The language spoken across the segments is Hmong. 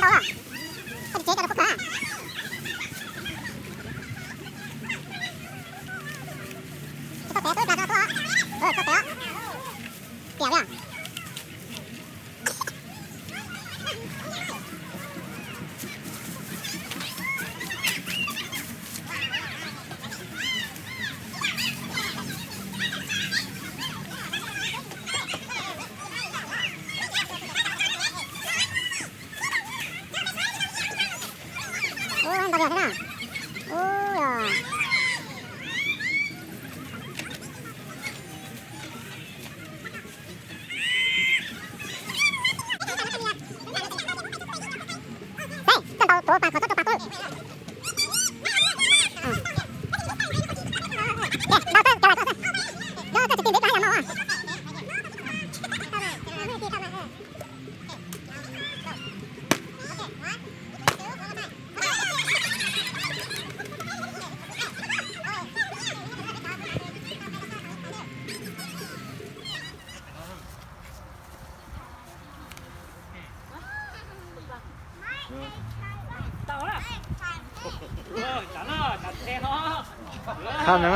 Ub, ntau li thiab na. Ub, yog. Khab na.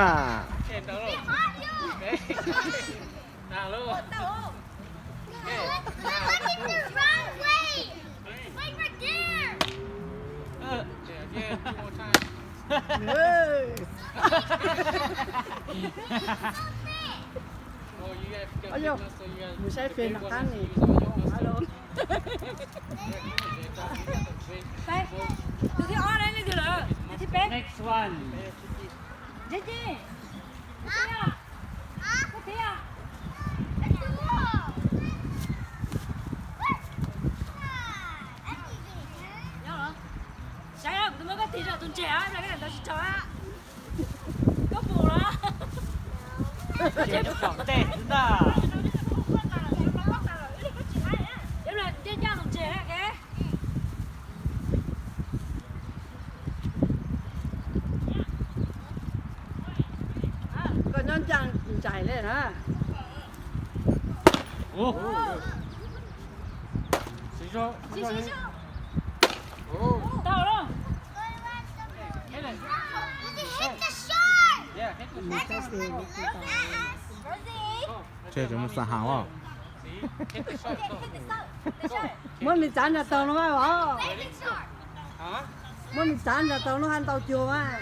Mus saib fem no qab ni. Tus thib ob, leej twg lawm? Tus thib peb. Next one. Dej Dej. Koj thib, koj thib. Nyob los. Saib, kuv twb muab koj thib rau tus ntseg, ib pliag koj ntawd tsis tau. Koj pum los? Tseem tsom ntej xwb ntag. Ib pliag ncaj ncaj tus ntseg na ke. Koj nyob ncaj nraim li na. Tau lawm. Tseg tseem mus xa hav os. Muab nws tsav nrog tau no mas os. Muab nws tsav nrog tau no haj ntau cuag mas.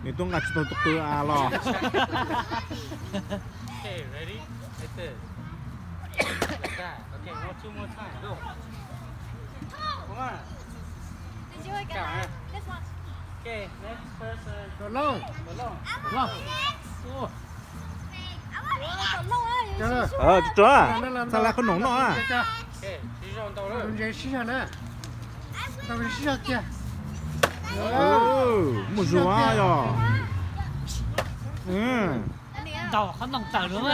Nws tuaj nqa tsis tau tus qw a los. Tsuag, tsuag, xa la qhob noom noj. Muaj zog yog. Ntaus qhob noom tawm lawm.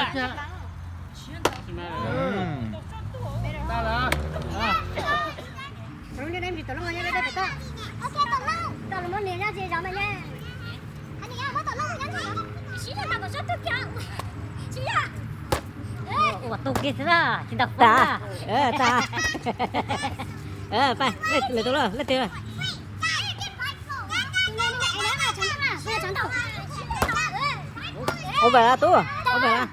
Ua tus kiag xwb na, tsis ntaus tas. Tas. Lawv tus lawm, leej twg? Ua pem tub, ua pem.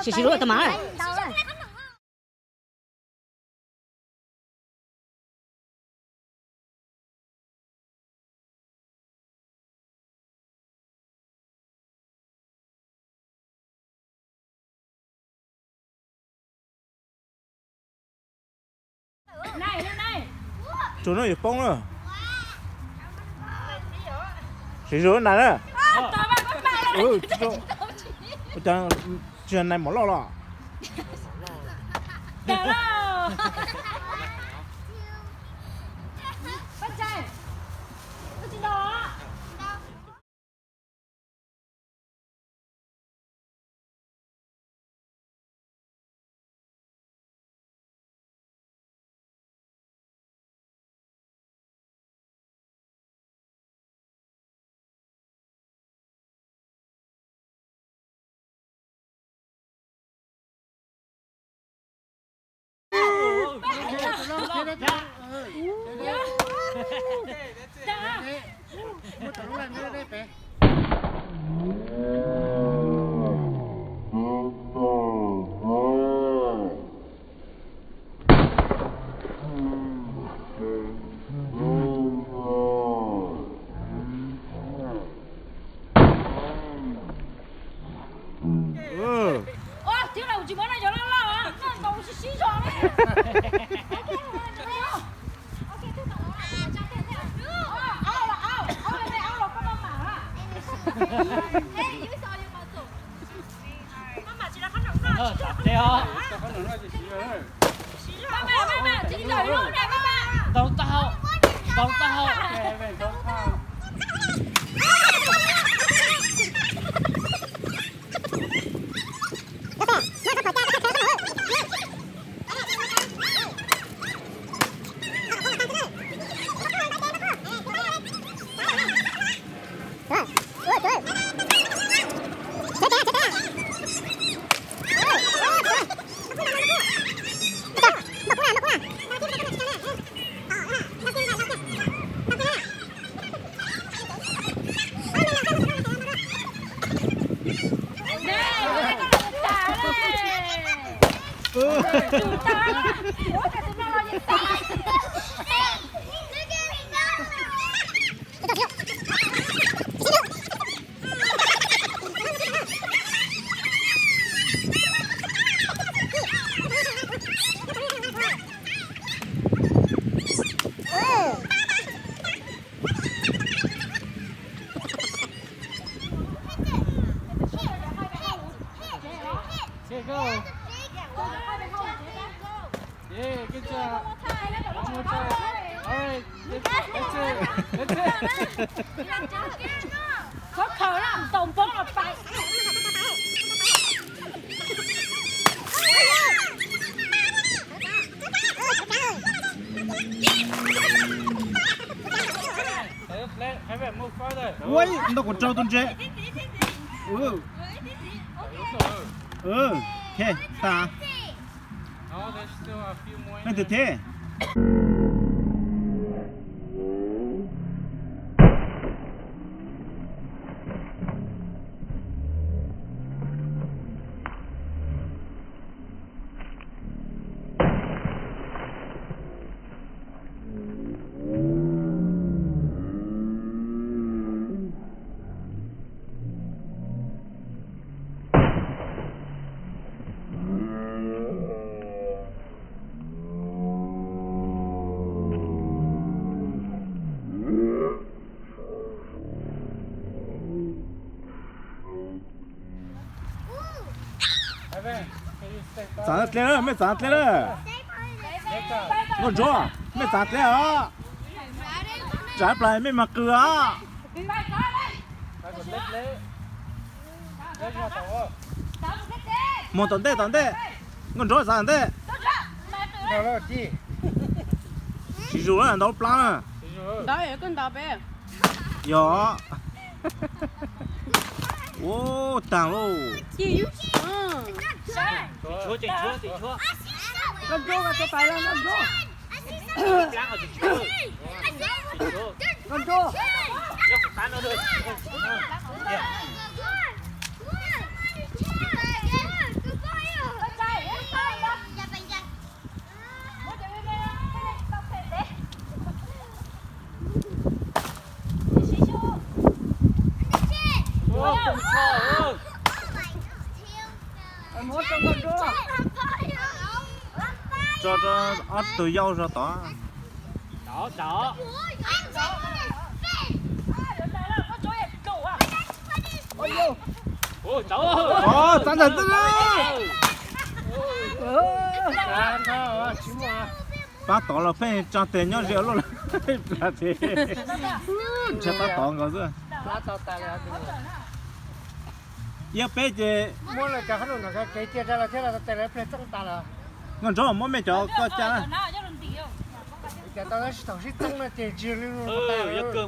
Sim sim lub tag mas. Tsuag no yuav poob lawm. Siv zog na. Ua cas tsis yog nais mov loj los? Thiab los tsis muab no cov loj loj, no nkaus sib sib zog ne. Ntau tag hau, ntau tag hau. Here you go. Yeah, good job. One more time. All right. That's it. That's it. Khov kho na, ntoo poob los pais. Let Evan move further. Ua ntau kuv rau tus ntse. Ua. Ua. Khe tas. No, there's still a few more in there. Leej twg thiab? Txav dlej lawm, mej txav dlej lawm. Nkauj Ntsuab, mej txav dlej os. Tsam plas mej mas qw os. Mus tom ntej, tom ntej. Nkauj Ntsuab txav tom ntej. Tsis zus lawm, ntaus plab na. Yog. Ua, taag lauj. Tso rau ob tug yau zog tod. Txav ntawm ntawd. Pab tod los pheej tso tes nyob ze luaj, plas tes ntshe pab tod nkaus xwb. Yog peb ces muab lawv cov hab num ntawm kev cia rau lawv thiab, lawv tes lawv pliag txooj tas lawm. Nkauj Ntsuab muab mej cov koj caj na. Cov tau sib thaum sib txooj no ces tsis yog li.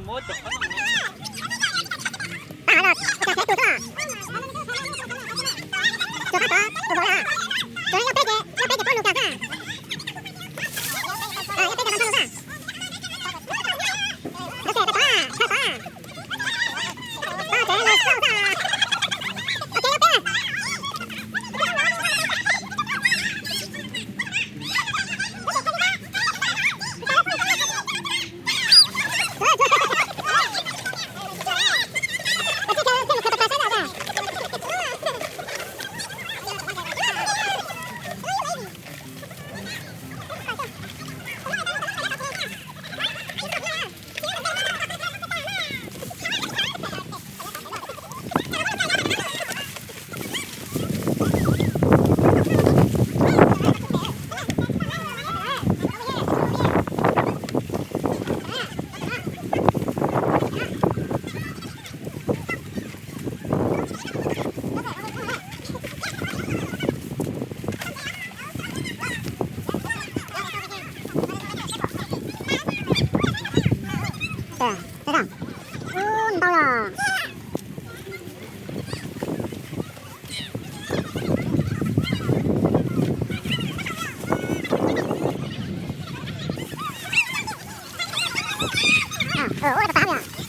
Ua rau tas na.